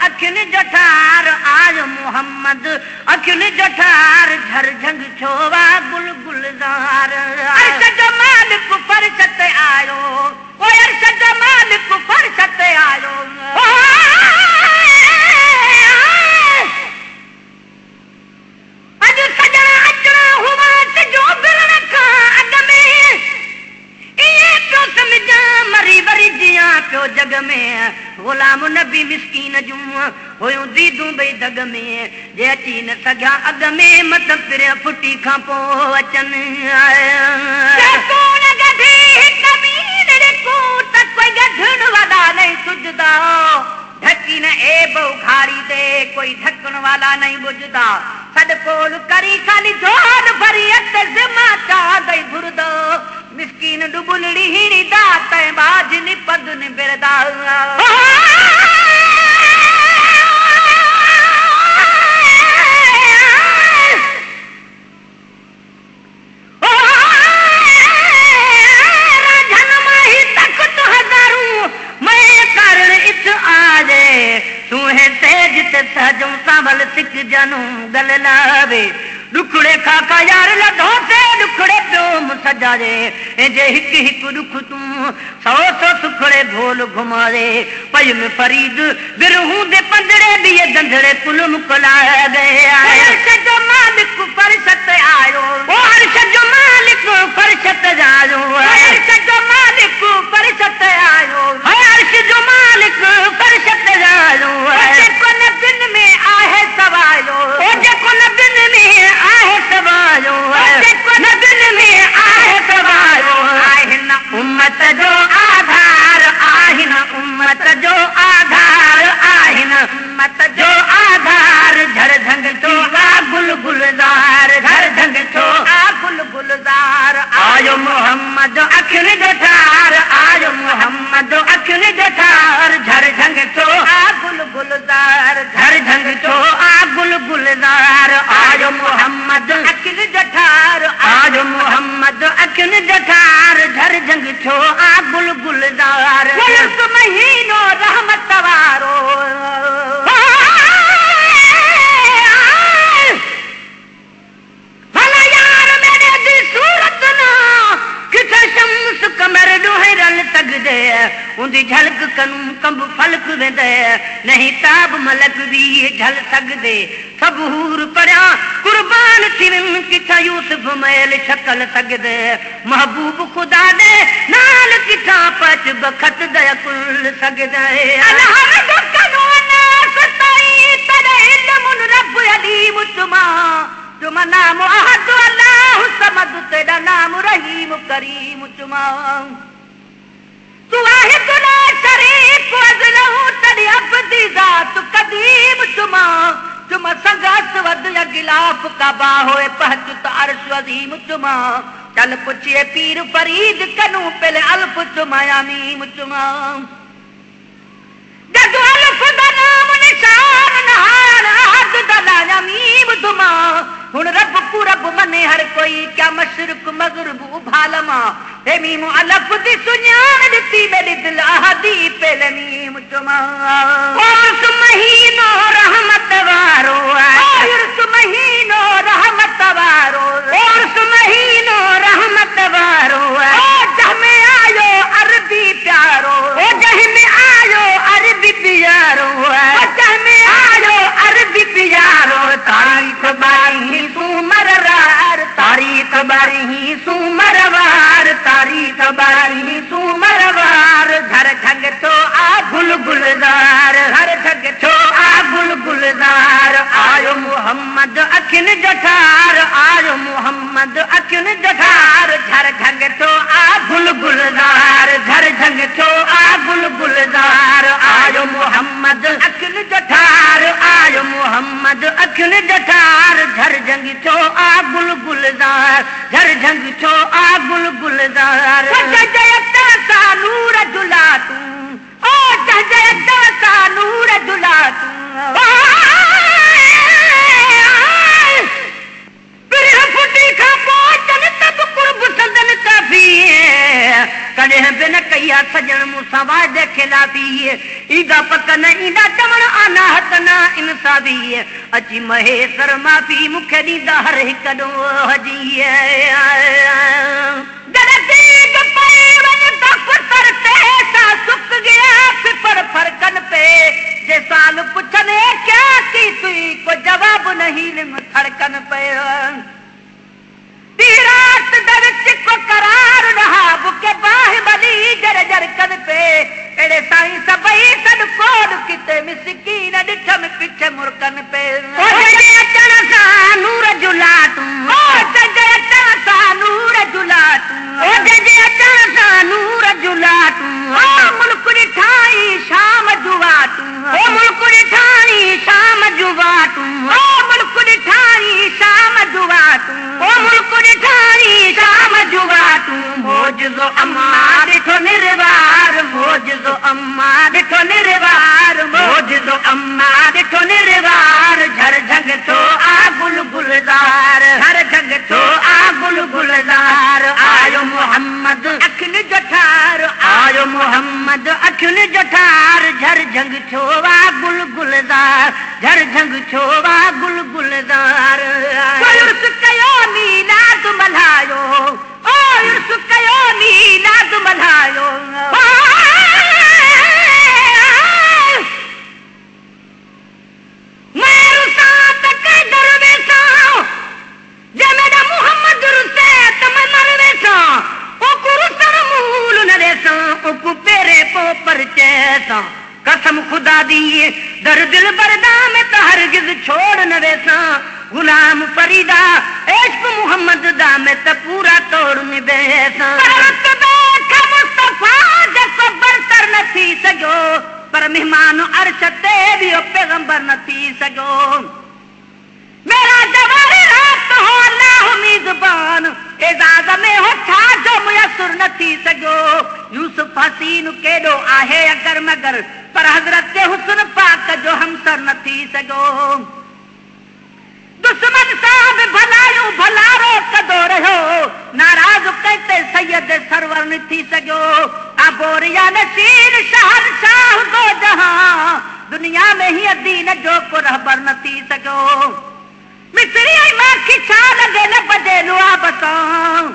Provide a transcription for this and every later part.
अखियुनि जो ठार, आयो मोहम्मद अखियुनि जो ठार, झर झंग छो आ गुल गुलज़ार। अर्श जो मालिक फर्श ते आयो, ओ अर्श जो मालिक फर्श ते आयो। अॼु सॼण अचणा हुआ जो मिलण खां अॻु में, ईअं पियो सम्झां मरी वरी जियां पियो जग में। ग़ुलाम नबी मिसकीन जूं हुयूं दीदूं ॿई दग में, जे अची न सघिया अॻु में, मत पिरिया फुटी खां पोइ अचनि। नहीं सुझदा, ढकी न ऐब उखाड़ी दे, कोई ढकण वाला नहीं बुझदा। सॾ कोल करी खाली झोल भरी, अत ज़िम्मा चांदई घुरदो। मिसकीन डुबुलड़ी हीणी दा, तैं बाज नि पद नि बिरदा। रांझन माही तख़्त हज़ारूं, मैं कारण इत आजे। सुहे तेज ते सहजूं सांभल सिक जनू गल लावे। ॾुखड़े खा खा यार लधो ते ॾुखड़े पियो सजाए। जे हिकु हिकु ॾुख तूं सौ सौ सुखड़े भोल घुमाए। पई में फरीद बिरहूं दे पंदड़े बि दंधड़े कुल मुकलाए गए। अर्श जो मालिक फर्श ते आयो, ओ अर्श जो मालिक फर्श ते आयो, अर्श जो मालिक फर्श ते आयो, अर्श जो मालिक फर्श ते आयो। जेको नबिन में आहे सवायो, ओ जेको नबिन में आहे सवायो, जेको नबिन में आहे सवायो। आहिन उम्मत जो आधार, आहिन उम्मत जो आधार, आहिन उम्मत जो आधार। झर झंग छो आ गुल गुलज़ार, झर झंग छो आ गुल गुलज़ार। आयो मोहम्मद अखियुनि जो ठार, आयो मोहम्मद अखियुनि जो ठार, झर झंग छो आ गुल गुलज़ार, झर झंग छो आ गुल गुलज़ार। आयो मोहम्मद अखियुनि जो ठार, आयो मोहम्मद अखियुनि जो ठार, झर झंग छो आ गुल गुलज़ार। महीनो रहमत वारो, भला यार मेरे दी सूरत ना किथे शम्स कमर डोहरल सघदे। उंदी झलक कनू कंब फलक वेंदे, नहीं ताब मलक बि झल सघदे। सभु हूर पढ़िया कुर्बान थी वञ, किथां यूसुफ मैल शकल सघदे। महबूब ख़ुदा दे नाल किथां पच बखत दया कुल सघदे। रब तुमा तुमा नाम अहद अल्लाह समद, तेरा नाम रहीम करीम तुमा। तू वाहिद ला शरीक अज़लहू, तेरी अब्दी ज़ात कदीम तुमा। तुम संग असवद या गिलाफ काबा होए पहच त अर्श अज़ीम तुमा। चल पुछिए पीर फरीद कनू पहले अल्फ तुमा या मीम तुमा। जद अल्फ दा नाम निशान नहान अहद दा ला या मीम तुमा। हुण रब को रब मने हर कोई, क्या मशरक मगरब उभालमा। हे मीम अलफ दी सुञाण ॾिती मेरी दिल अहदी पहले मीम तुमा। उर्स महीनो रहमत वारो, उर्स महीनो रहमत वारो, उर्स महीनो रहमत वारो। जंहिंमें आयो अरबी प्यारो, जंहिंमें आयो अरबी प्यारो, जंहिंमें आयो अरबी प्यारो। तारीख़ बारहीं सुमरवार, तारीख़ बारहीं सुमरवार, तारीख़ बारहीं सुमरवार। झर झंग छो आ गुल गुलज़ार, झर झंग छो आ गुल गुलज़ार। आयो मोहम्मद अखियुनि जो ठार, आयो मोहम्मद अखियुनि जो ठार, झर झंग छो आ गुल गुलज़ार, झर झंग छो आ गुल गुलज़ार। आयो मोहम्मद अखियुनि जो ठार, आयो मोहम्मद अखियुनि जो ठार, झर झंग छो आ गुल गुलज़ार, झर झंग छो आ गुल गुलज़ार। नूर झुला तूं, ओ सा नूर झुला तूं। फुटी खां पोइ तब कुर्ब संदन काफ़ी, कॾहिं बि न कई आहे सॼण मूंसां वाइदे ख़िलाफ़ी। ईंदा पक न ईंदा चवण आना 22 اچي مهيسر معافي مون کي ڏيندا هر هڪ ڏوهه جي. جڏهن ديد پئي وڃ دفتر تي سا سڪ گيا ڦڦڙ ڦرڪن پي جي سوال پڇن اي ڪيا ڪي تئي ڪو جواب نهين لم ٿڙڪن پي. ڏينهن رات the وچ ڪو قرار نه ها بکي باهه ٻلي جر جرڪن پي اهڙي سائين سڀئي سڏ ڪوڏ ڪتي مسڪين ڏٺم پڇ مرڪن پي. او جنهن جي اچڻ سان نور جون لاٽون. او جنهن جي اچڻ سان نور جون لاٽون. او جنهن جي اچڻ سان نور جون لاٽون. او ملڪ ڏٺائين شام جون واٽون. او ملڪ ڏٺائين شام جون واٽون. او ملڪ ڏٺائين شام جون واٽون. او ملڪ ڏٺائين شام جون واٽون. معجزو اما ڏٺو نروار. معجزو اما ڏٺو نروار. معجزو اما ڏٺو نروار. جهر جهنگ ٿيو آ گل گلزار. جهر جهنگ ٿيو آ گل گلزار. آيو محمد اکين جو ٺار. آيو محمد اکين جو ٺار. جهر جهنگ ٿيو آ گل گلزار. جهر جهنگ ٿيو آ گل گلزار. ڪو عرس ڪيو ميلاد ملهايو. او عرس ڪيو ميلاد ملهايو. مين رسان ته ڪنهن در ويسان. جي ميڏا محمد رسي ته مين مر ويسان. اوڪون رسڻ مول نه ڏيسان. اوڪون پيرين پو پرچيسان. قسم خدا the در دلبر دا مين ته هرگز ڇوڙ نه ويسان. غلام فريدا عشق محمد دا مين ته پورا توڙ نڀيسان. پر رتبي کان مصطفيٰ جيڪو برتر نه ٿي سگهيو. پر مهمان عرش تي به اهو پيغمبر نه ٿي سگهيو. معراج واري رات هو الله ميزبان اعزاز ۾ هو ڇا جو ميسر نه ٿي سگهيو. يوسف حسين ڪيڏو آهي اگر مگر پر حضرت جي حسن پاڪ جو همسر نه ٿي سگهيو. دشمن سان به ڀلايون ڀلارو ڪندو رهيو. ناراض ڪنهن تي سيد سرور نه ٿي سگهيو. آبوريا نشين شهنشاهه دو جهان دنيا ۾ هيئن دين جو ڪو رهبر نه ٿي سگهيو. مصري ۽ ماکي ڇا لڳي لب جي لعاب سان.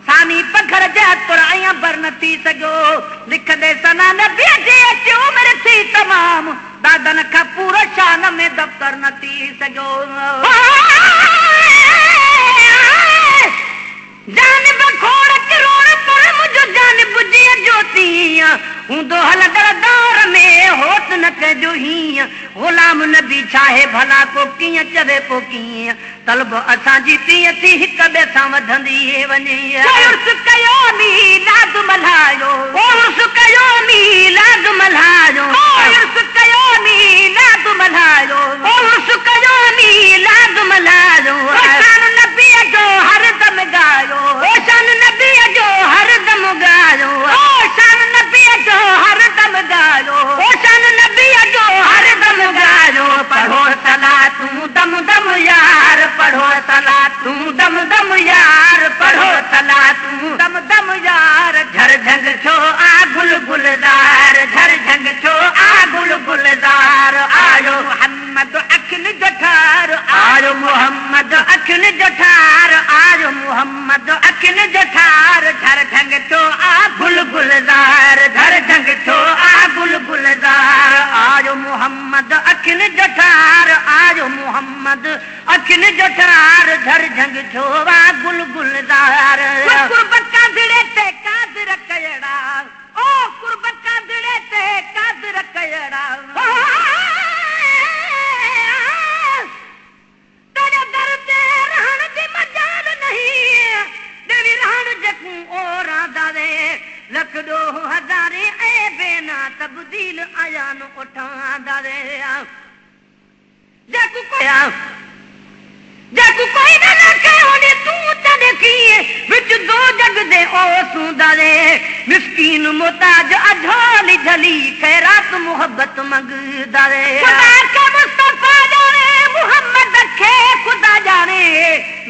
ثاني پگهر جي عطر ۽ عنبر نه ٿي سگهيو. لکندي ثنا نبيء جي اچي عمر ٿي تمام. دادن کان پورو شان ۾ دفتر نه ٿي سگهيو. جانب کوڙ ڪروڙ پر منهنجو جانب جيئن جو تيئن هوندو هلندڙ دور ۾ هوت نه ڪنهن جو هيئن غلام نبي ڇاهي ڀلا ڪو ڪيئن چوي پو ڪيئن طلب اسان جي تيئن ٿي هڪ ٻئي سان وڌندي وڃي. ڪو عرس ڪيو ميلاد ملهايو. ڪو عرس ڪيو ميلاد ملهايو. ڪو عرس ڪيو ميلاد ملهايو. ڪو عرس ڪيو ميلاد ملهايو. او شان نبيء جو هر دم ڳايو. او شان نبيء جو هر دم ڳايو. او شان نبيء جو هر دم ڳايو. او شان نبيء جو هر دم ڳايو. پڙهو صلاتون دم دم يار. پڙهو صلاتون دم دم يار. پڙهو صلاتون دم دم يار. جهر جهنگ ٿيو آ گل گلزار. جهر جهنگ ٿيو آ گل گلزار. آيو محمد اکين جو ٺار. آيو محمد اکين جو ٺار. آيو محمد اکين جو ٺار. جهر جهنگ ٿيو آ گل گلزار. جهر جهنگ ٿيو آ گل گلزار. آيو محمد اکين جو ٺار. آيو محمد اکين جو ٺار. جهر جهنگ ٿيو آ گل گلزار. قرب ڪانڌڙي تي قادر ڪيڙا. او قرب ڪانڌڙي تي قادر ڪيڙا. تيڏي در تي رهڻ جي مجال نهين. ڏيوي رهڻ جيڪون اوراندا وي. لک ڏوهه هزارين عيب نا تبديل عيان اٺاندا وي. جيڪو جيڪو ڪوئي نه لکي هوڏي تون ته ڏکين وچ دو جڳ the او سوندا وي. مسڪين محتاج اجهولي جهلي خيرات محبت منگدا وي. خدا کي مصطفيٰ ڄاڻي محمد کي خدا ڄاڻي.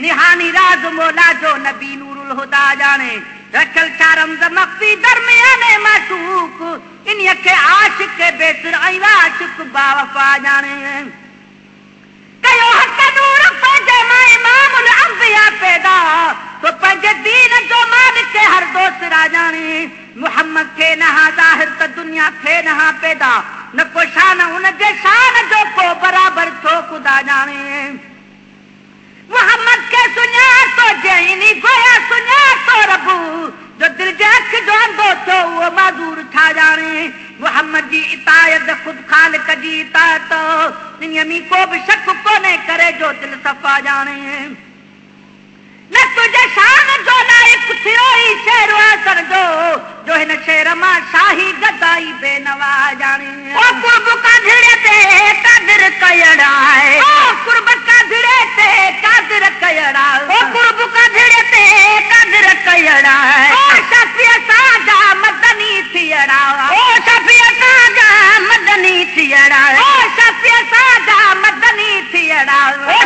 نهاني راز مولا جو نبي نور الهديٰ ڄاڻي. رکيل ڇا رمز مخفي درمياني معشوق. انهيء کي عاشق بي سر ۽ عاشق باوفا ڄاڻي. انبيا پيدا، سو پنهنجي دين جو مالڪ هر دوست راڄاڻي. محمد ٿئي نه ها ظاهر ته دنيا ٿئي نه ها پيدا، نه ڪو شان ان جي شان جو ڪو برابر ٿو خدا ڄاڻي. محمد کي سڃاتو جنهن ئي گويا سڃاتو رب، جو دل جي اک جو انڌو ٿيو اهو معذور ڇا ڄاڻي. محمد جي اطاعت خود خالق جي اطاعت، انهيء ۾ ڪو به شڪ ڪونهي ڪري جو دل صفا ڄاڻي. نه تنهنجي شان جو لائق ٿيو هي شعر احسن جو، جو هن شعر مان شاهي گدائي بينوا ڄاڻي. او قرب ڪانڌڙي تي قادر ڪيڙا. او قرب ڪانڌڙي تي قادر ڪيڙا. او قرب ڪانڌڙي تي قادر ڪيڙا. او شفيع اسان جا مدني ٿيڙا. او شفيع اسان جا مدني ٿيڙا. او شفيع اسان جا مدني ٿيڙا. او